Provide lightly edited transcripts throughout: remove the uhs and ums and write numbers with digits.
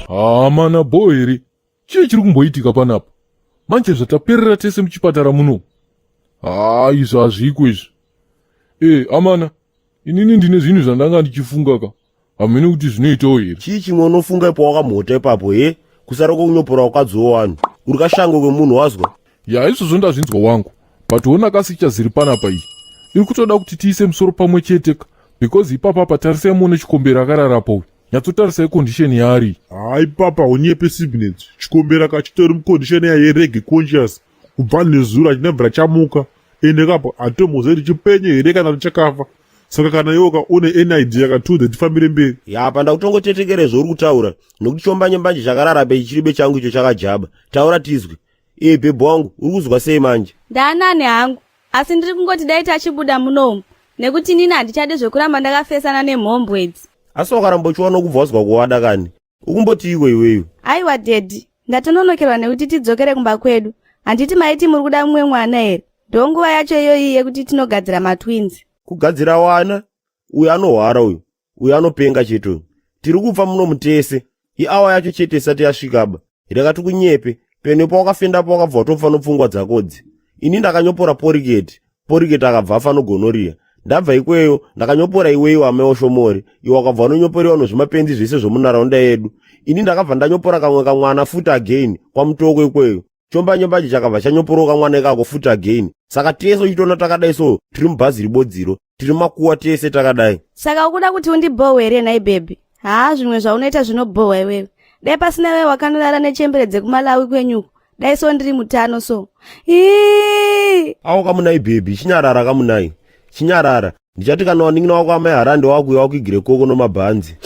Haa mana bho here? Chii chiri kumboitika panapa? Manje zvataperera tese muchipatara muno. Haa izvi hazviko izvi. Eh amana, inini ndine zvinhu zvandanga ndichifunga ka. Hamene kuti zvinoitawo here? Chii chimwe unofunga ipo wakamhota ipapo he? Kusara kwekunyopora wakadziwo wani. Uri kashango kemunhu wazwa? Ya izvozvo ndazvinzwa wangu. But hona kasicha ziri panapa iyi. Iri kutoda kuti tiise musoro pamwe chete ka. Because ipapa apa tarisai muone chikombera akararapo uyu. Nyatsotarisai condition yaari. Haa ipapa haunyepe Sibnets. Chikombera kachitori mucondition iya yereggae conscious. Kubva nezuro hachinabvira chamuka. Ende kapo hatitomboziva kuti chipenyu here kana kuti chakafa. Saka kana iwe ka une any idea ka tiudze tifambire mberi. Ya apa ndakutongotetekera zvauri kutaura nekuti chombanje mbanje chakarara pe chiribe changu icho chakajaba. Taura tizwe. Ee bhebhi wangu uri kuzwa sei manje? Ndaanani hangu asi ndiri kungoti dai tachibuda munomu nekuti inini handichade zvekuramba ndakafesana nemhombwe idzi. Asi wakaramba uchiwana kubva wazwa kuwada kani? Ukumboti iwe iwewe? Aiwa daddy, ndatononokerwa nekuti tidzokere kumba kwedu. Handiti maiti muri kuda mumwe mwana here? Ndonguva yacho iyoyi yekuti tinogadzira matwins. Kugadzira wana? Uyu anohwara uyu. Uyu anopenga chete uyu. Tiri kubva muno mutese. Iawa yacho chete isati yasvikaba. Rega tikunyepe. Pene pawakafendapo wakabva watopfa nopfungwa dzakodzi. Ini ndakanyopora poriketi. Poriketi akabva afa nogonoriya. Ndabva ikweyo ndakanyopora iweyo amai oshomori. Iwe wakabva wanonyoporewa nozvimapenzi zvese zvomunharaunda yedu. Ini ndakabva ndanyopora kamwe kamwana futi again kwamutoko ikweyo. Chombanje mbanje chakabva chanyoporoka mwana ikako futi again. Saka tese uchitoona takadai so tiri mubhazi ribodziro. Tiri makuwa tese takadai. Saka ukuda kuti undibhowe here nhai baby? Haa zvimwe zvaunoita zvinobhowa iwewe. Dai pasina iwewe wakanorara nechembere dzekuMalawi kwenyuko. Dai so ndiri mutano so. Ii! Awo kamunai baby, chinyarara kamunai. Chinyarara. Ndichati kana wanin'ina wako amai Harande wakuuya wakuigire koko nomabhanzi.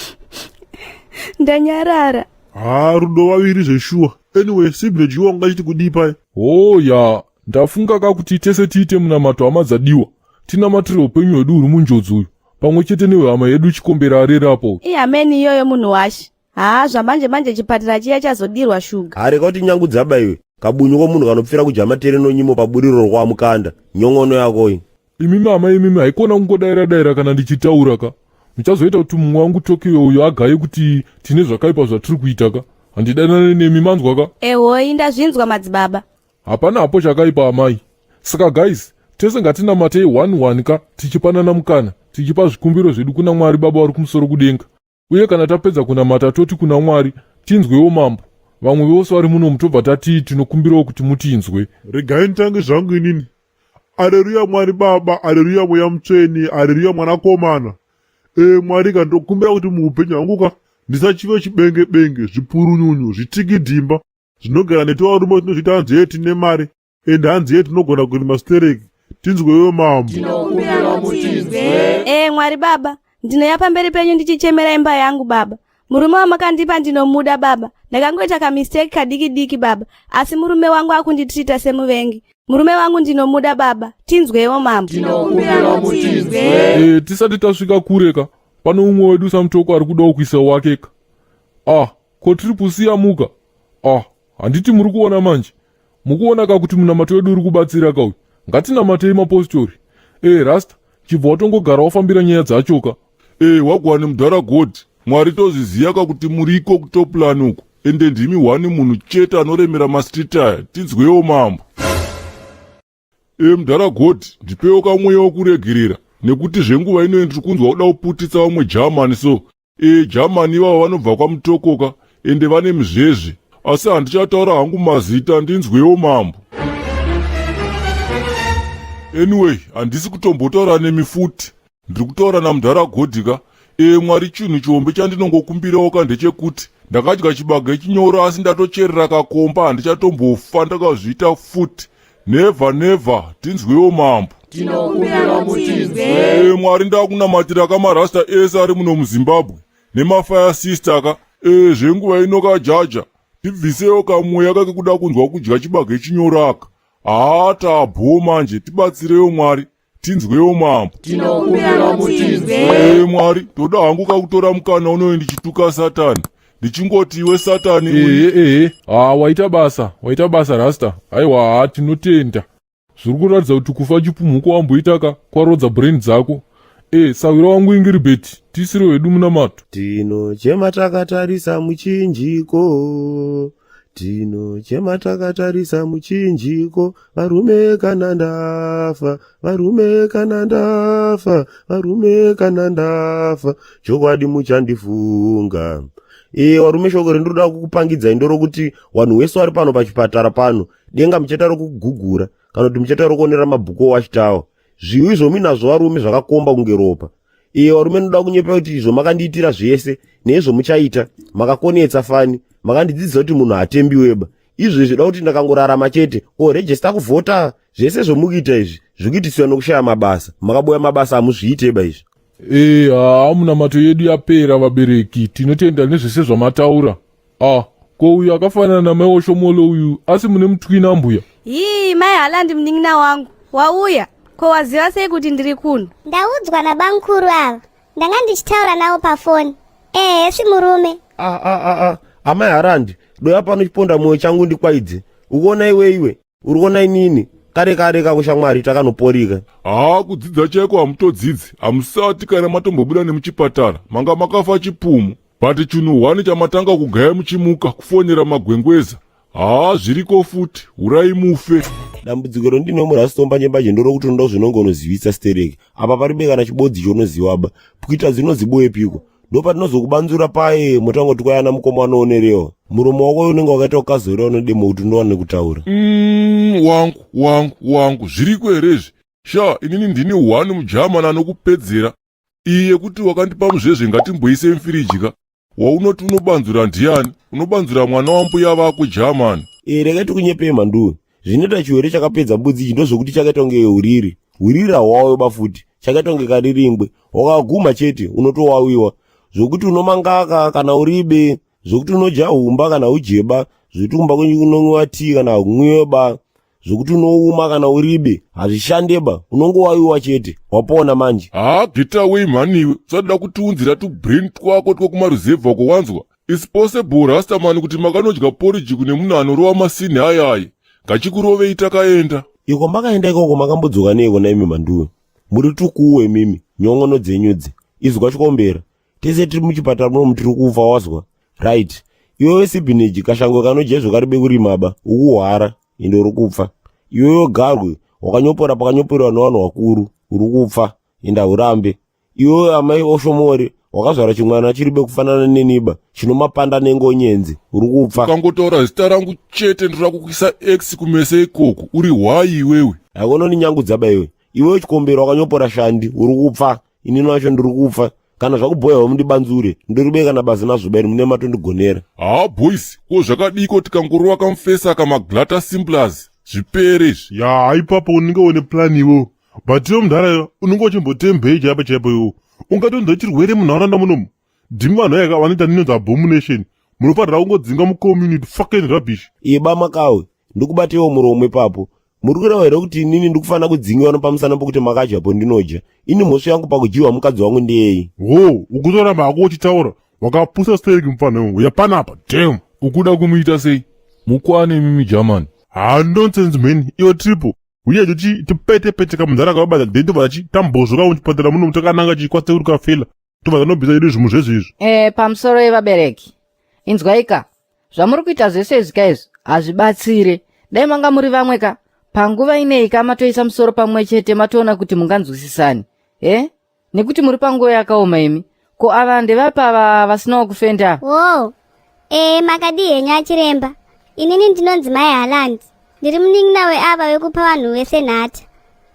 Ndanyarara. Haa rudo vaviri zveshuwa. Anyway, Sibridge iwe wanga uchiti kudii paye? Oh ya, ndafunga ka kuti tese tiite munamato hama dzadiwa. Tinamatire upenyu hwedu huri munjodzi uyu, pamwe chete nehwehama yedu Chikombera arere apo uyu. Ihameni iyoyo munhu washe. Haa zvamanje manje chipatara chiya chazodirwa shuga. Haa rega kuti nyangu dzaba iwe. Kabunyu komunhu kanopfira kudya matere nonyimo paburiro rokwamukanda. Nyon'ono yako iyi. Imimi amai imimi haikona kungodaira daira kana ndichitaura ka. Muchazoita kuti mumwe wangu Tokyo uyo agaye kuti tine zvakaipa zvatiri kuita ka. Handidanane nemi manzwa ka. Ehoi ndazvinzwa madzibaba. Hapana hapo chakaipa amai. Saka guys tese ngatinamatei one one ka tichipanana mukana tichipa zvikumbiro zvedu kuna Mwari baba vari kumusoro kudenga. Uye kana tapedza kunamata toti kuna Mwari, Tinzwewo Mambo. Vamwe vose vari munomu tobva tati tinokumbirawo kuti mutinzwe. Regai nditange zvangu inini. Areruya Mwari Baba, areruya Mweya Mutsvene, areruya Mwanakomana. E Mwari ka ndokumbira kuti muupenyu hwangu ka ndisachive chibenge benge, zvipurunyunyu, zvitikidhimba zvinogara netuvarume tinozviita hanzi hee tine mari ende hanzi hee tinogona kurima stereki. Tinzwewo Mambo. Tinokumbira mutinzwe. E Mwari Baba, ndinoya pamberi penyu ndichichemera imba yangu Baba. Murume wamakandipa ndinomuda Baba. Ndakangoita kamistake kadiki diki Baba, asi murume wangu akunditrita semuvengi. Murume wangu ndinomuda Baba. Tinzwewo Mambo. Tinokumbira mutinzwe. E, tisati tasvika kure ka, pane umwe wedu samutoko ari kudawo kuisa wake ka. Ah, ko triple C amuka? Ah, handiti muri kuona manje? Mukuona ka kuti munamato wedu uri kubatsira ka uyu. Ngatinamatei mapostori. Eh Rasta, chibva watongogara wafambira nyaya dzacho ka. Eh wagwani mudhara God. Mwari tozviziya ka kuti muriko kutoplan uku. Ende ndimi one munhu chete anoremera mastreet aya. Tinzwewo mambo. Eh mudhara God, ndipewo kamweya wekuregerera nekuti zvenguva ino ndiri kunzwa kuda kuputitsa vamwe German so. E, Germany ivavo vanobva kwaMutokoka ende vane muzvezve asi handichataura hangu mazita ndinzwewo mambo. Anyway, handisi kutombotaura nemi futi. Ndiri kutaura namudhara Godhi ka. E, Mwari chinhu chihombe chandinongokumbirawo ka ndechekuti ndakadya chibage chinyoro asi ndatocherera kakomba handichatombofa ndakazviita futi. Never never tinzwewo mambo. Tinokumbira mutinzwe. E, Mwari ndakunamatira kamarasta ese ari muno muZimbabwe nemafire sister ka. E, zvenguva ino kajaja tibvisewo kamweya kake kuda kunzwa kudya chibage chinyoro aka. Haa tabhoo manje tibatsirewo Mwari tinzwewo mambo. Tinokumbira mutinzwe. E, Mwari toda hangu kakutora mukana unoyu ndichituka Satani ndichingoti iwe Satani uri Ehe ehe, haa waita basa, waita basa Rasta. Aiwa haa tinotenda. Zviri kuratidza kuti kufa chipumhuko wamboita ka kwarodza brain dzako. E, sahwira wangu Ingiribheti, tiisire hedu munamato. Tinochema takatarisa muchinjiko, tinochema takatarisa muchinjiko, varume kana ndafa, varume kana ndafa, varume kana ndafa, chokwadi muchandifunga. E, varume shoko rindinoda kukupangidzai ndorokuti vanhu wese wari pano pachipatara pano, denga muchaita rokugugura kana kuti muchaita rokuonera mabhuku owachitawa. Zviwi zvomuinazvo varume zvakakomba kunge ropa. Iye varume ndoda kunyepa kuti izvo makandiitira zvese neizvo muchaita makakonetsa fani makandidzidzisa kuti munhu hatembiweba izvezvi da kuti ndakangorarama chete o rejesta kuvhota zvese zvomukuita izvi zvikuitisiwa nokushaya mabasa makaboya mabasa hamuzviiteba izvi E, haa munamato yedu yapera vabereki tinotenda nezvese zvamataura ah ko uyu akafanana namai woshomolo uyu asi mune mutwina ambuya Hii, mai Halandi munin'ina wangu. Wauya? Ko waziva sei kuti ndiri kuno? Ndaudzwa nabamkuru ava. Ndanga ndichitaura navo pafoni. Ehe, si murume. Ah, ah, ah, ah. Amai Harandi, doya pano chiponda mwoyo changu ndikwaidze. Ukuona iwe iwe, uri kuona inini. Kare kare kako shamwari takanoporika. Haa kudzidza chaiko hamutodzidzi, hamusati kana matombobuda nemuchipatara, manga makafa chipfumo. But chinhu hwani chamatanga kugaya muchimuka kufonera magwengweza. Haa zviriko futi, hurai mufe. Dambudziko rondine murasito mbanje mbanje ndorokuti unoda zvinongonozivisa stereki. Apa paribe kana chibodzi chaunoziwaba. Pwita dzinodziboepiko. Ndopatinozokubanzura paye motangoti kwayana mukoma anoonerewa. Muromo wako unenge wakaita ukazorera unodemo kuti undowane kutaura. Wangu, wangu, wangu, zviriko here izvi? Sha, inini ndini one muJamani anokupedzera. Iyi yekuti wakandipa muzvezve ngatimboise mufiriji ka. Waunoti unobanzura ndiani? Unobanzura mwana wambuya vako German. E, regai tikunyepei mhanduwe. Zvinoita chiwere chakapedza mbudzi ichi ndozvokuti chakaita kunge uriri. Uriri hauwawiba futi. Chakaita kunge kariringwe. Wakaguma chete unotowawiwa. Zvokuti unomangaka kana uribe, zvokuti unodya humba kana ujeba, zvokuti kumba kwenyu kunonwiwa tii kana hakunwiwe ba. Zvokuti unouma kana uribe hazvishandeba unongowawiwa chete wapona manje. Haa get away mhani iwe usada kutiunzira tubrain twako twekumaruzevha uko wanzwa. It's possible Rastaman kuti makanodya porridge kune munhu anorova masinhi ayayi. Ngachikurovei takaenda. Iko makaenda ikoko makambodzoka neiko naimi mhanduwe. Muri tukuwe mimi nyon'ono dzenyudzi. Izwa chikombera. Tese tiri muchipatara munomu tiri kufa wazwa. Right. Iwewe sibhineji kashango kanojezvo karibe kurimaba ukuhwara ende uri kupfa. Iwewe garwe wakanyopora pakanyoperwa nevanhu vakuru uri kupfa ende haurambe. Iwewe amai oshomori wakazvara chimwana chiribe kufanana neniba chinomapanda nengonyenzi uri kupfa. Ukangotaura zita rangu chete ndoda kukuisa x kumese ikoko uri hwai iwewe. Haikono ndinyangudza iwe. Iwewe chikombero wakanyopora shandi uri kupfa inini wacho ndiri kupfa kana zvakubhoyawo mundibanzure ndiribe kana bazi nazvo beni mune matondigonera. Haa boys ko zvakadiko tikangorova kamufesa kamaglata simplers zvipere izvi. Ya ipapo unenge une plan iwewo but iwe mudhara unenge uchimbotembei chaipo chaipo iwo ungatonzwa chirwere munharaunda munomu ndimi vanhu vayaka vanoita ninonzi abomination munofanira kungodzinga mucommunity fucking rubbish. Iba makawe ndikubatewo muromo ipapo muri kureva here kuti inini ndikufanira kudzingiwa nopamusana pokuti makadya pondinodya ini mhosva yangu pakudyiwa mukadzi wangu ndeyei. Ho ukutoramba hako uchitaura wakapusa stereki mufana iwe uya panapa damn. Ukuda kumuita sei? Mukwane mimi German. Ha nonsense man iwe triple uye toti tipete pete kamudhara kavabata then tobva tachi tambozvoka muchipatara muno takananga chikwasekuru kafela tobva tanobvisa yedu zvinhu zvese izvi. E, pamusoro yevabereki inzwaika zvamuri kuita zvese izvi ka izvi hazvibatsire dai manga muri vamwe ka panguva ineyi ka matoisa musoro pamwe chete matoona kuti munganzwisisani e nekuti muri panguva yakaoma imi ko ava ndevapa ava vasinawo kufenda ava Wo. Eh, makadii henyu achiremba. Inini ndinonzi Mai Halandi. Ndiri munin'ina weava wekupa vanhu vese nhata.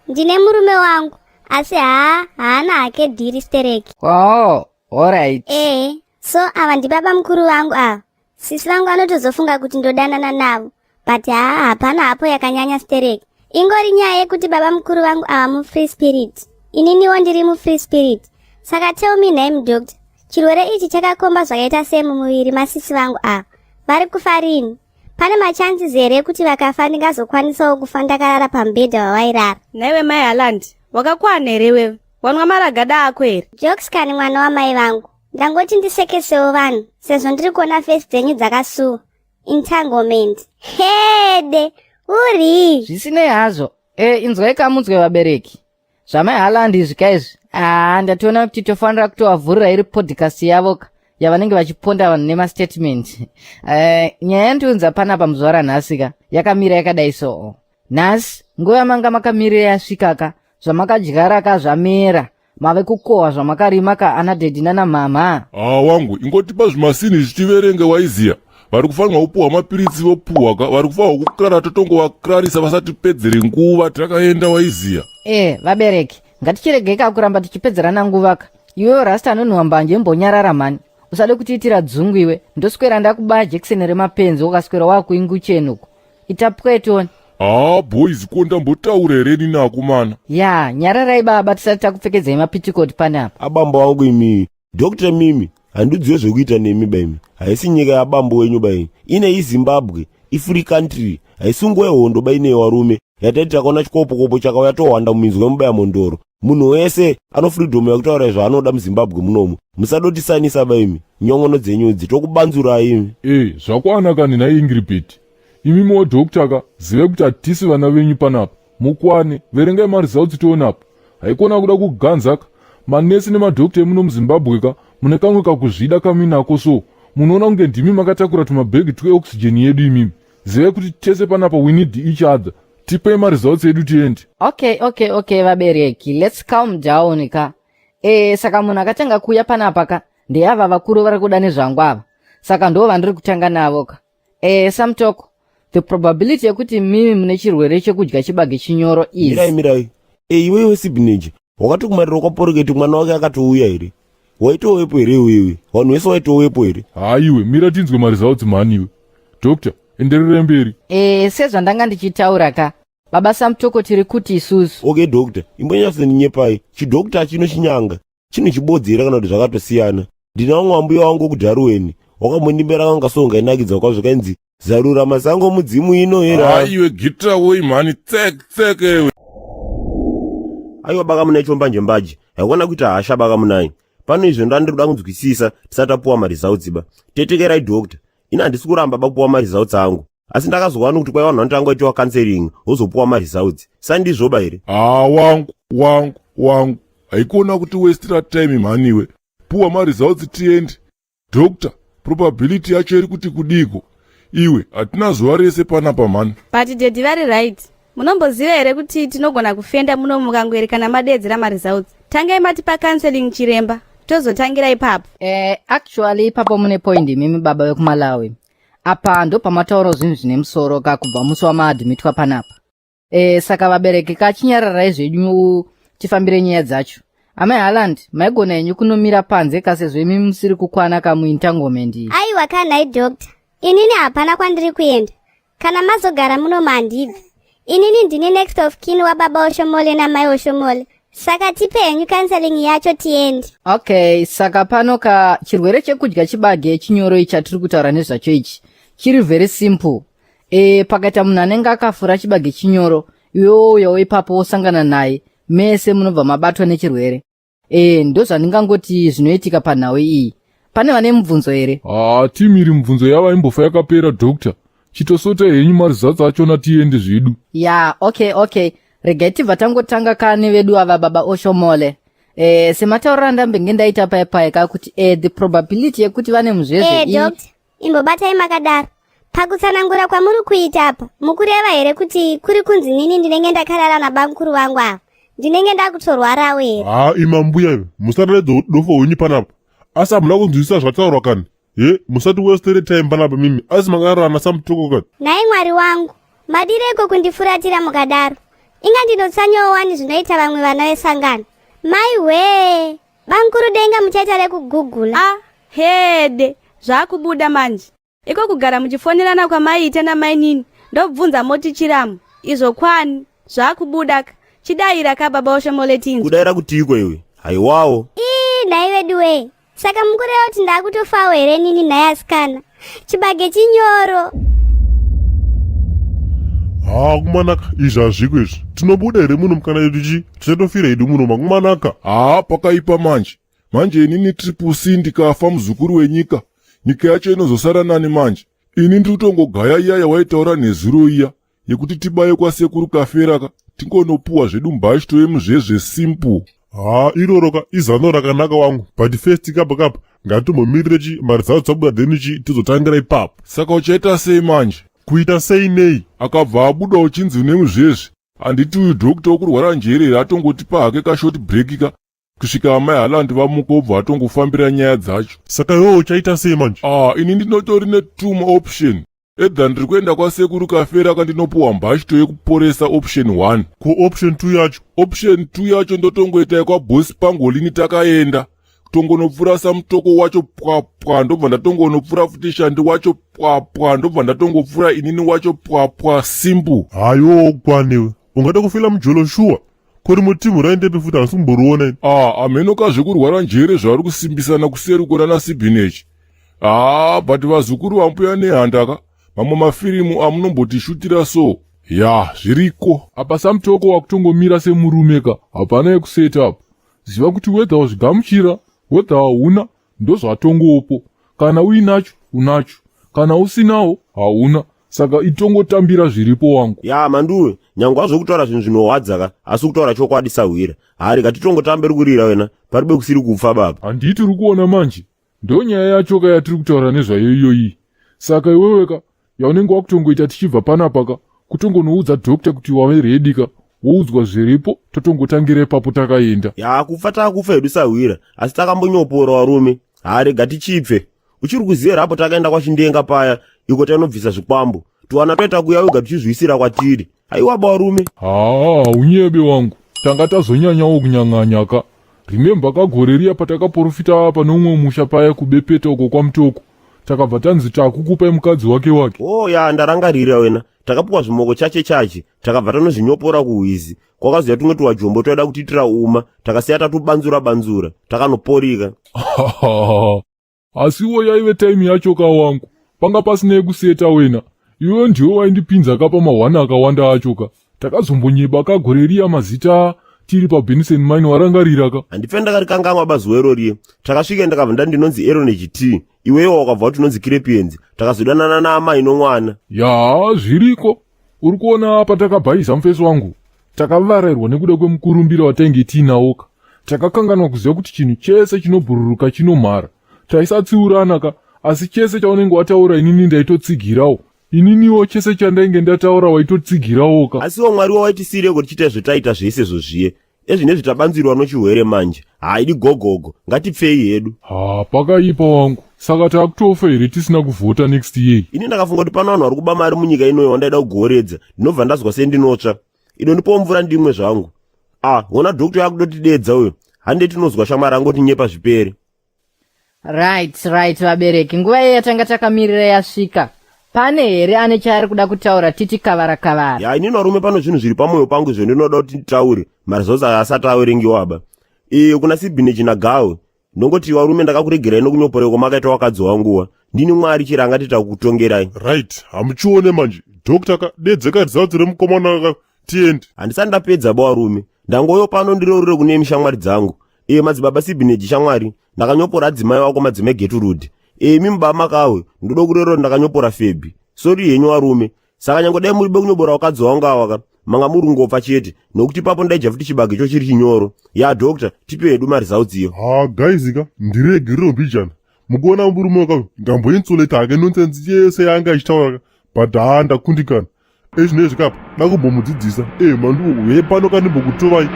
Ndine murume wangu, asi haa haana hake dhiri stereki. Oh, alright. Eh, so ava ndibaba mukuru vangu ava. Sisi vangu vanotozofunga kuti ndodanana navo. But haa hapana hapo yakanyanya stereki. Ingori nyaya yekuti baba mukuru vangu ava mufree spirit. Ininiwo ndiri mufree spirit. Saka tell me name doctor. Chirwere ichi chakakomba zvakaita sei mumuviri masisi vangu ava? Vari kufa rini? Pane machances here ekuti vakafa ndingazokwanisawo kufa ndakarara pamubhedha wavairara? Nhaiwe mai Haaland, wakakwana here iwewe? Wanwa maragada ako here? Jokes kani mwana wamai vangu. Ndangoti ndisekesewo vanhu sezvo ndiri kuona face dzenyu dzakasuwa. Entanglement. Hede, uri. Zvisinei hazvo, e, inzwai kamunzwe vabereki. Zvamai Haaland izvi kaizvi, Haa, ndatoona kuti tofanira kutovavhurira iri podcast yavo ka yavanenge vachiponda vanhu nemastatement. Nyaya yandiunza panapa muzuva ranhasi ka yakamira yakadai soo. Nhasi nguva yamanga makamirira yasvika ka, zvamakadyara ka zvamera, mave kukohwa zvamakarima ka ana dhedhi nana mhamha. Haa wangu, ingotipa zvimasini zvichiverenge waiziya. Vari kufanirwa kupuhwa mapiritsi vopuhwa ka, vari kufanirwa kukrara totongovakrarisa vasatipedzere nguva takaenda waiziya. Vabereki, ngatichiregei ka kuramba tichipedzerana nguva ka. Iwewe Rasta anonhuwa mbanje imbonyarara mhani. Usade kutiitira dzungu iwe, ndoswera ndakubaya jekiseni remapenzi ukaswera wakuingucheni uko. Ita pwetoni. Haa boys ko ndambotaura here ini naakomana? Ya, nyararai baba tisati takupfekedzai mapitikoti panapa. Abambo angu imi, Dr. Mimi, handidziwe zvekuita nemi ba imi. Haisi nyika yabambo wenyu ba iyi. Ine iZimbabwe, ifree country. Haisi nguva yehondo ba ine varume. Yataiti takaona chikopokopo chakauya tohwanda muminzwa yemubaya mhondoro. Munhu wese ano freedom yekutaura zvaanoda muZimbabwe munomu. Musadotisanisa ba imi. Nyongono dzenyu idzi tokubanzurai imi. Eh, zvakwana kani nhai Ingrid. Imimiwo doctor ka, zivai kuti hatisi vana venyu panapa. Mukwane, verengai maresults tione apa. Haikona kuda kuganza ka. Manesi nemadoctor emuno muZimbabwe ka, mune kamwe kakuzvida kamuinako so. Munoona kunge ndimi makatakura tumabhegi tweoxygen yedu imimi. Zivai kuti tese panapa we need each other. Tipei maresults edu tiende. Okay, okay, okay vabereki, let's calm down ka. Saka munhu akatanga kuuya panapa ka, ndeava vakuru vari kuda nezvangu ava. Saka ndo vandiri kutanga navo ka. Samtoko, the probability yekuti mimi mune chirwere chekudya chibage chinyoro is Mirai mirai. Iwe iwe Sibneji, wakatokumarira kwaPoroketi mwana wake akatouya here? Waitowepo here iwewe? Vanhu vese waitowepo here? Haiwe, mira tinzwe maresults mhani iwe. Doctor, endererai mberi. Sezvandanga ndichitaura ka, baba Samtoko tiri kuti isusu. Okay doctor, imbonyatsondinyepai. Chidoctor chino chinyanga. Chinhu chibodzi here kana kuti zvakatosiyana? Ndina vamwe ambuya wangu kuDharuweni, wakambondimbera kanga songa inakidza kwazvo kainzi zarura masango mudzimu ino here? Aiwe gita woi mhani tsek tsek ewe. Aiwa baka munai chombanje mbaje. Haikona kuita hasha baka munai. Pano izvo ndandiri kuda kunzwisisa tisati tapuwa maresults ba. Tetekerai doctor. Ini handisi kuramba ba kupuwa maresults angu. Asi ndakazowana kuti kwaiva vanhu vanotanga vaitiwa counseling wozopuwa maresults. Sandizvoba here? Haa wangu wangu wangu. Haikona kuti westira time mhani iwe. Puwa maresults tiende. Doctor, probability yacho iri kuti kudiko? Iwe, hatina zuva rese panapa mhani. But daddy vari right. Munomboziva here kuti tinogona kufenda muno mukangoerekana madeedzera maresults? Tangai matipa counseling chiremba, tozotangira ipapo. Actually ipapo mune point imimi baba vekuMalawi. Apa ndopamataura zvinhu zvine musoro ka kubva musi wamaadmitwa panapa. Saka vabereki ka chinyararai zvenyu tifambire nyaya dzacho. Amai Haaland, maigona henyu kunomira panze ka sezvo imi musiri kukwana ka muentanglement iyi. Aiwa ka nhai doctor, inini hapana kwandiri kuenda. Kana mazogara muno mandibvi. Inini ndini next of kin wababa Oshomole namai Oshomole. Saka tipe henyu counseling yacho tiende. Okay, saka pano ka chirwere chekudya chibage chinyoro ichi chatiri kutaura nezvacho ichi chiri very simple. Pakaita munhu anenge akafura chibage chinyoro, iwe wouyawo ipapo wosangana naye, mese munobva mabatwa nechirwere. Ndozvandingangoti zvinoitika panhau iyi. Pane vane mubvunzo here? Haa, timiri mubvunzo yava imbofa yakapera doctor. Chitosota henyu maresults achona tiende zvedu. Ya, okay, okay. Regai tibva tangotanga kani vedu ava baba Oshomole. Sematauriro andambenge ndaita paya paya ka kuti the probability yekuti vane muzvezve Doctor, imbobatai makadaro. Pakutsanangura kwamuri kuita apa, mukureva here kuti kuri kunzi nini ndinenge ndakarara nabamukuru vangu ava? Ndinenge ndakutorwarawo here? Haa, ima mbuya iwe, musataridza dofo hwenyu panapa. Asi hamuna kunzwisisa zvataurwa kani? He, musati wastere time panapa mimi, asi makarara naSamutoko kani? Nhai Mwari wangu, madireiko kundifuratira mukadaro? Inga ndinotsanyawo wani zvinoita vamwe vana vesangano. Mai wee, bamukuru denga muchaita rekugugula. Ah, hede, zvakubuda manje. Iko kugara muchifonerana kwamaiita namainini, ndobvunza moti chiramu. Izvo kwani, zvakubuda ka. Chidaira ka baba Oshomole tinzwe. Kudaira kutiiko iwe? Haiwawo. Ii, nhai veduwee. Saka mukureva kuti ndakutofawo here nini nhai asikana? Chibage chinyoro. Haa kumanaka, izvi hazviko izvi. Tinobuda here muno mukana yedu chi? Tichatofira hedu muno makumanaka. Haa pakaipa manje. Manje inini Triple C ndikafa muzukuru wenyika, nyika yacho inozosara nani manje? Ini ndiri kutongogaya iya yawaitaura nezuro iya yekuti tibaye kwasekuru kafera ka tingonopuwa zvedu mbashto yemuzvezve simple. Haa iroro ka izano rakanaka wangu but first kapa kapa ngatimbomirire chi mari dzacho dzabuda then chi tizotangira ipapo. Saka uchaita sei manje? Kuita sei nei? Akabva abuda uchinzi une muzvezve. Handiti uyu doctor wokurwara njere here atongotipa hake kashort break ka kusvika amai Haaland vamuka obva atongofambira nyaya dzacho. Saka iwewe uchaita sei manje? Ah, ini ndinotori netwo more option. Either ndiri kuenda kwasekuru kafera kandinopuwa mbashito yekuporesa option 1. Ko option 2 yacho? Option 2 yacho ndotongoita yekwabosi pangolini takaenda. Kutongonopfura samutoko wacho pwapwa ndobva ndatongonopfura futi shandi wacho pwapwa ndobva ndatongopfura inini wacho pwapwa simple. Hayiwo ukwanewe. Ungada kufila mujolo shuwa? Ko rimwe team raendepi futi handisi kumboriona ini. Ah, hameno ka zvekurwara njere zvavari kusimbisana kuseri uko nana Sibinechi. Ah, but vazukuru vambuya nehanda ka mamwe mafirimu amunombotishutira so. Ya, zviriko. Apa samutoko wakutongomira semurume ka, hapana yekuset up. Ziva kuti whether wazvigamuchira, whether hauna, ndozvatongopo. Kana uinacho, unacho. Kana usinawo, hauna. Saka itongotambira zviripo wangu. Ya manduwe, nyangwe hazvo kutaura zvinhu zvinorwadza ka, asi kutaura chokwadi sahwira. Haa rega titongotambe rikurira wena, paribe kusiri kupfa baba. Handiti uri kuona manje? Ndonyaya yacho ka yatiri kutaura nezvayo iyoyi. Saka iwewe ka, yaunenge wakutongoita tichibva panapa ka, kutongonoudza doctor kuti wave ready ka, woudzwa zviripo totongotangira ipapo takaenda. Ya kufa takufa hedu sahwira, asi takambonyopora varume. Haa rega tichipfe. Uchiri kuziva here apo takaenda kwaChindenga paya iko tainobvisa zvikwambo tuwana toita kuya wega tichizviisira kwatiri. Haiwa barume. Haa unyebe wangu tanga tazonyanyawo kunyang'anya ka. Remember ka gore riya patakaporofita pane umwe musha paya kubepeta uko kwaMutoko takabva tanzi takukupai mukadzi wake wake. Oh ya ndarangarira wena takapuwa zvimoko chache chache takabva tanozvinyopora kuhwizi kwakazoya tumwe tuwajombo twaida kutiitira uma takasiya tatubanzura banzura takanoporika. Asiwo yaive time yacho ka wangu panga pasina yekuseta wena iwewe ndiwe waindipinza ka pamahwani akawanda acho ka takazombonyeba ka gore riya mazita tiri pabenison mine warangarira ka. Handife ndakarikangamwa bazuva iro riye takasvika ndakabva ndati ndinonzi Aaron HT iwewe wakabva wati unonzi Kirepienzi takazodanana naamai nomwana. Yaa zviriko uri kuona patakabhaiza mufesi wangu takavarairwa nekuda kwemukurumbira watainge tiinawoka takakanganwa kuziva kuti chinhu chese chinobhururuka chinomhara taisatsiurana ka asi chese chaunenge wataura inini ndaitotsigirawo ininiwo chese chandainge ndataura waitotsigirawo ka asiwo mwari wawaitisiireko tichiita zvetaita zvese zvozviye Ezvinezvi tabanzirwa nochihwere manje. Haidi gogogo. Ngatipfei hedu. Haa pakaipa wangu. Saka takutofa here tisina kuvhota next year? Ini ndakafunga kuti pano vanhu vari kuba mari munyika inoyi wandaida kugoredza. Ndinobva ndazwa sendinotsva. Idondipawo mvura ndimwe zvangu. Ah, hona doctor yakutotidedza uyo. Hande tinozwa shamwari angotinyepa zvipere. Right, right vabereki, nguva iye yatanga takamirira yasvika. Pane here ane chaari kuda kutaura titi kavara kavara? Ya inini varume pano zvinhu zviri pamwoyo pangu izvo ndinoda kuti nditaure maresults aya asati awerengiwa aba. Iyo kuna Sibhineji naGawe ndongoti varume ndakakuregerai nokunyoporeko makaita wakadzi wanguwa. Ndini Mwari chero angati takutongerai. Right, hamuchione manje. Doctor ka dedzeka results remukomana ka tiende. Handisati ndapedza ba varume. Ndangoyo pano ndireurure kune imi shamwari dzangu. Iye madzibaba Sibhineji shamwari ndakanyopora adzimai wako madzimai Geturudhi. Imi mubaba Makawe ndoda kurerura ndakanyopora Febhi. Sori henyu varume. Saka nyange dai muri bekunyobora wakadzi wangu awa ka manga muri kungofa chete nokuti ipapo ndaidya futi chibage cho chiri chinyoro. Ya doctor tipe hedu maresults iyo. Haa guys ka ndiregerero mbijana. Mukuona murume waka ndamboinsulate hake nonsense yese yaanga achitaura ka but haa ndakundikana. Ezvinezvi kapa ndakumbomudzidzisa e manduwo uye pano kandimbokutovai.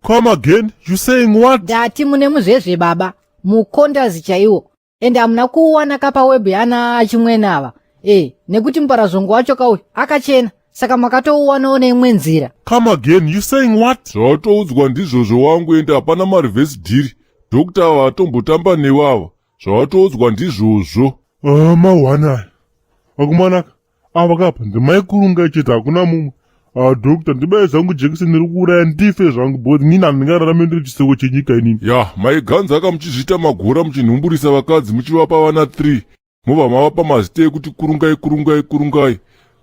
Come again? You saying what? Ndati mune muzvezve baba, mukondazi chaiwo. Ende hamuna kuuwana ka paweb yana achimwene ava. Eh, nekuti muparazvongo wacho kauyu akachena. Saka makatouwanawo neimwe nzira. Come again? You saying what? Zvawatoudzwa ndizvozvo wangu ende hapana mareverse dhiri. Doctor ava vatombotamba newe ava. Zvawatoudzwa ndizvozvo. Ah, mahwani aya. Vakomanaka, ava kapa ndimaikurungai chete hakuna mumwe. Ah, doctor, ndibaye zvangu jekiseni riri kuuraya ndife zvangu because inini handingararame ndiri chiseko chenyika inini. Ya, maiganza ka muchizviita magora muchinhumburisa vakadzi muchivapa vana 3. Mobva mavapa mazita ekuti kurungai kurungai kurungai.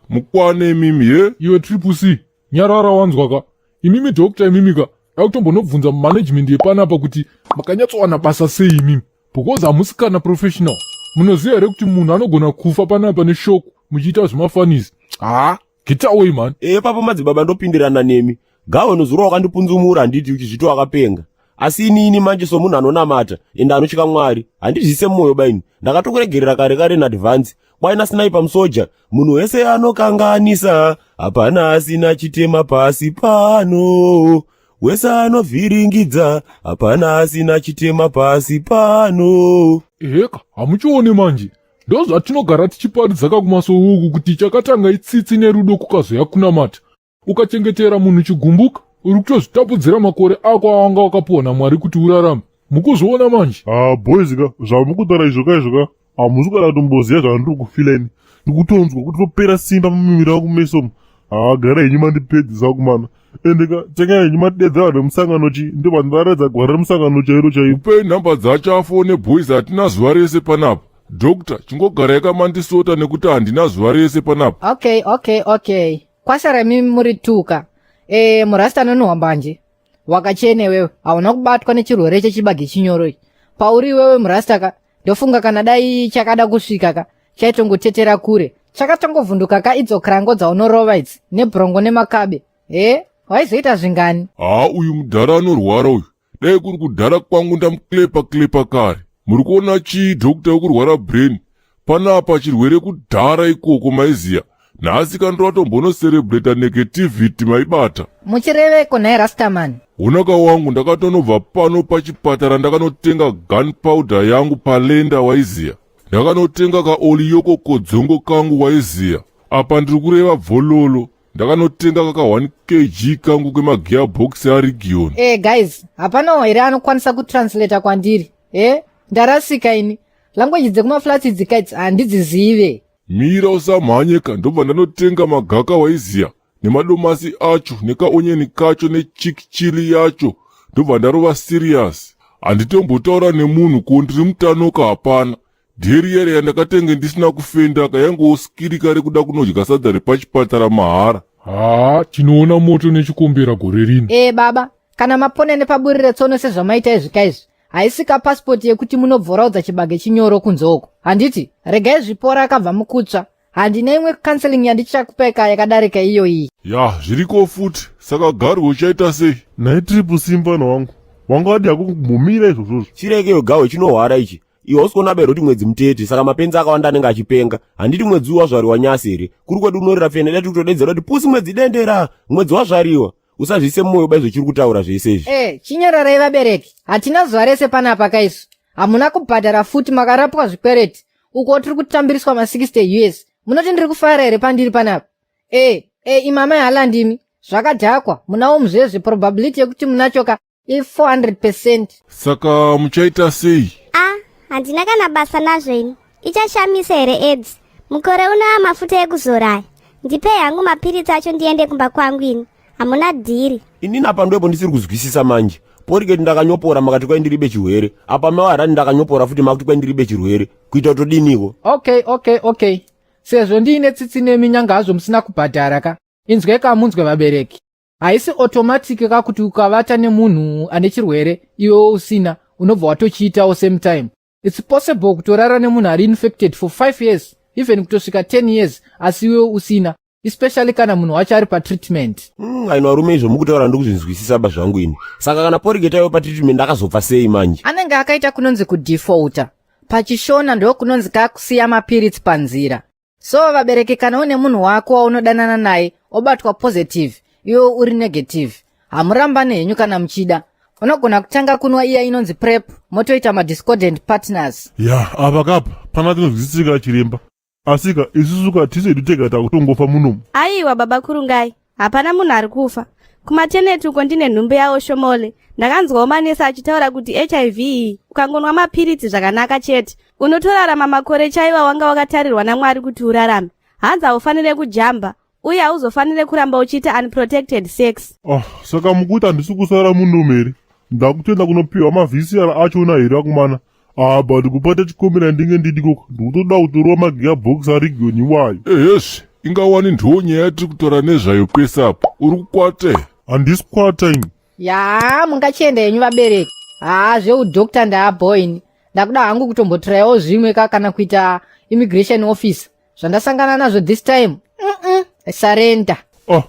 Mukwane imimi he? Iwe Triple C, nyarara wanzwa ka. Imimi doctor imimi ka, dakutombonobvunza management yepanapa kuti makanyatsowana basa sei imimi. Because hamusi kana professional. Munoziva here kuti munhu anogona kufa panapa neshock muchiita zvemafanisi? Haa. Get away man. E papo madzibaba ndopindirana nemi. Gawe nozuro wakandipunzumura handiti uchizviti wakapenga. Asi inini manje somunhu anonamata ende anotya Mwari handizviise mumoyo baini. Ndakatokuregerera kare kare in advance. Kwaina sniper musoja munhu wese anokanganisa hapana asina chitema pasi pano. Wese anovhiringidza hapana asina chitema pasi pano. Eheka hamuchione manje ndozvatinogara tichiparidza kakumasowe uku kuti chakatanga itsitsi nerudo kukazoya kunamata ukachengetera munhu chigumbuka uri kutozvitapudzira makore ako awanga wakapiwa namwari kuti urarame mukuzviona manje ah boys ka zvamukutaura izvo ka izvo ka hamusi kana kutomboziva zvandiri kufila ini ndikutonzwa kuti topera simba mumiviri wangu kumeso umu haa gara henyu mandipedzisa kumana ende ka tengai henyu madedza vanhu vemusangano chi ndobva ndaratidza gwara remusangano chairo chairo upei nhamba dzacho afone boys hatina zuva rese panapa doctor chingogarai kamandisota nekuti handina zuva rese panapa okay okay okay kwasara imimi muri tuka e, murasta anonhuhwa mbanje wakachena iwewe hauna kubatwa nechirwere chechibage chinyoro ichi pauri iwewe murasta ka ndofunga kana dai chakada kusvika ka chaitongotetera kure chakatongovhunduka ka idzo krango dzaunorova idzi nebrongo nemakabe e waizoita zvingani haa uyu mudhara anorwara uyu dai kuri kudhara kwangu ndamuklepa klepa kare muri kuona chii dhokta wekurwara brain panapa chirwere kudhara ikoko maiziya nhasi kandovatombonoserebreta negativity maibata muchireveko nhai rastaman honaka wangu ndakatonobva pano pachipatara ndakanotenga gun powder yangu palenda waiziya ndakanotenga kaoliyoko kodzongo kangu waiziya apa ndiri kureva bvololo ndakanotenga kaka 1 kg kangu kemagear box aregion e eh, guys hapanawo here anokwanisa kutranslata kwandiri e eh, ndarasika ini language dzekumaflats idzi kaidzi handidzizive mira usamhanyeka ndobva ndanotenga magaka waiziya nemadomasi acho nekaonyeni kacho nechik chili yacho ndobva ndarova serious handitombotaura nemunhu ko ndiri mutanoka hapana Dheri yere yandakatenge ndisina kufendaka yangoskirika rekuda kunodya sadza repachipatara mahara. Haa, tinoona moto nechikombera gore rino. Ee baba, kana mapona nepaburi retsono sezvamaita izvi kaizvi, haisi ka passport yekuti munobvoraudza chibage chinyoro kunze uko. Handiti, regai zvipora akabva mukutsva. Handina imwe counseling yandichakupai ka yakadarika iyoyi. Ya, zviriko futi. Saka garwe uchaita sei? Nhai Triple C mfana wangu. Wanga wadii hako kumbomira izvozvozvo. Chirekeyo gawe chinohwara ichi. Iwe hausi kuona bero kuti mwedzi mutete saka mapenzi akawanda anenge achipenga. Handiti mwedzi uyu wazvariwa nyasi here? Kuri kwedu unorira fene dati kutodedzera kuti pusi mwedzi dendera. Mwedzi wazvariwa. Usazviise mumoyo ba izvo chiri kutaura zvese izvi. Eh, chinyararai vabereki. Hatina zuva rese panapa kaisu. Hamuna kubhadhara futi makarapwa zvikwereti. Uko tiri kutambiriswa ma 60 US. Munoti ndiri kufara here pandiri panapa? Eh, eh imama Haaland imi. Zvakadhakwa. Munawo muzvezve probability yekuti munachoka i400 percent. Saka muchaita sei? A, handina kana basa nazvo ini. Ichashamisa here aids? Mukore uno amafuta ekuzora aya. Ndipei hangu mapiritsi acho ndiende kumba kwangu ini. Hamuna dhiri. Inini apa ndopo ndisiri kuzwisisa manje. Poriketi ndakanyopora makati kwai ndiribe chirwere. Apa mawarani ndakanyopora futi makuti kwai ndiribe chirwere. Kuita kutodiniko? Okay, okay, okay. Sezvo ndiine tsitsi nemi nyanga hazvo musina kubhadhara ka. Inzwai ka munzwe vabereki. Haisi automatic ka kuti ukavata nemunhu ane chirwere iwe usina unobva watochiitawo same time. It's possible kutorara nemunhu ari infected for 5 years even kutosvika 10 years asi iwe usina especially kana munhu wacho ari patreatment. Aino varume izvo mukutaura ndikuzvinzwisisa ba zvangu ini. Saka kana porigeti aiwe patreatment akazobva sei manje? Anenge akaita kunonzi kudefaulter. Pachishona ndokunonzi kakusiya mapiritsi panzira. So vabereki kana une munhu wako waunodanana naye obatwa positive iwe uri negative hamurambane henyu kana muchida unogona kutanga kunwa iya inonzi prep motoita madiscordant partners. Ya apa kapa pana tinozwisisika chiremba asika isusu ka tisu hedu tega takutongofa munomu. Aiwa baba Kurungai hapana munhu ari kufa kumateneti uko ndine nhumbi yawo shomole ndakanzwawo manesi achitaura kuti hiv iyi ukangonwa mapiritsi zvakanaka chete unotorarama makore chaiwa wanga wakatarirwa namwari kuti urarame hanzi haufanire kujamba uye hauzofanire kuramba uchiita unprotected sex ah saka mukuti handisi kusara munomu here ndakutoenda kunopiwa mavcr achona here akomana ah but kupata chikombera ndinge ndidiko ndikutoda kutorova magiya box arigion iwayo ehezve ingawani ndiwo nyaya yatiri kutaura nezvayo kwese apa uri kukwata here handisi kukwata ini yaa mungachienda henyu vabereki haa zveudoctor ndaabhoini ndakuda hangu kutombotrayawo zvimwe ka kana kuita immigration officer zvandasangana nazvo this time mm -mm. Sarenda. Ah,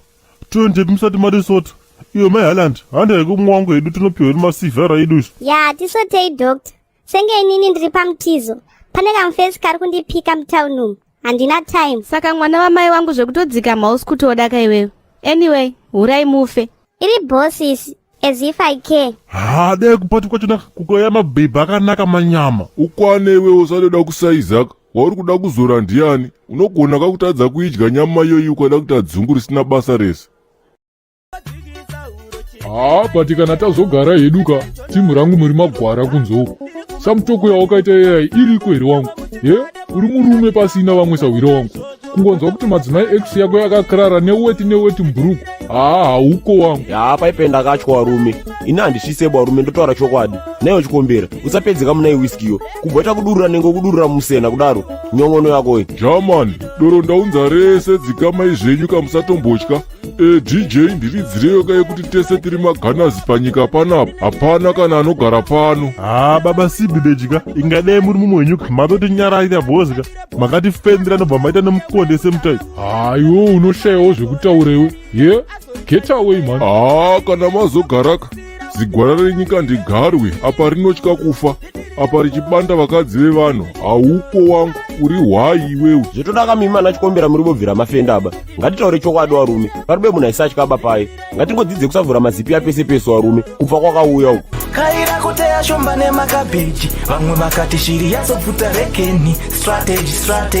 toendepi musati matisota? Iyo mai Haaland, handai kumwe wangu hedu tinopiwa hedu masivhara edu isu. Ya, tisotei doctor. Senge inini ndiri pamutizo. Pane kamufesi kari kundipika mutown umu. Handina time. Saka mwana wamai wangu zvekutodzika mhausi kutoda ka iwewe. Anyway, hurai mufe. Iri boss isi, as if I care. Ha, dai kupati kwachona kukauya mabhebhi akanaka manyama. Ukwane iwe usadoda kusaizaka. Wauri kuda kuzora ndiani? Unogona kakutadza kuidya nyama iyoyi ukada kuita dzungu risina basa rese. Haa but kana tazogara hedu ka timu rangu muri magwara kunze uku. Samutoko yawakaita iyai iriko here wangu? Ye uri murume pasina vamwe sahwira wangu. Kungonzwa kuti madzimai ex yako yakakrara neweti neweti mubhuruku. Haa hauko wangu. Yaa paipe ndakatya warume. Ini handisvise warume ndotaura chokwadi. Naiwe chikombera usapedzeka muna iwiskiyo. Kubva takudurura nenge kudurura musena kudaro. Nyongono yako iyi. German, doro ndaunza rese dzikamai zvenyu kamusatombotya. E, DJ ndiridzireyo ka yekuti tese tiri maganazi panyika panapa. Hapana kana anogara pano. Haa baba Sibi ka ingadai muri mumwe wenyu ka matotinyararira bhozi ka makatifendera nobva maita nemukonde semutai. Haa iwe unoshayawo zvekutaura iwe. Ye, get away man. Haa kana mazogaraka zigwara renyika ndigarwe apa rinotya kufa apa richibanda vakadzi vevanhu hauko wangu uri hwai iwewe. Zvotoda kamimi ana chikombera muri bobvira mafenda aba. Ngatitaure chokwadi warume. Paribe munhu aisatya aba paye. Ngatingodzidze kusavhura mazipi apese pese warume. Kubva kwakauya uku. Kaira kuteya shumba nemakabheji vamwe vakati shiri yazobvuta rekeni strategy strategy.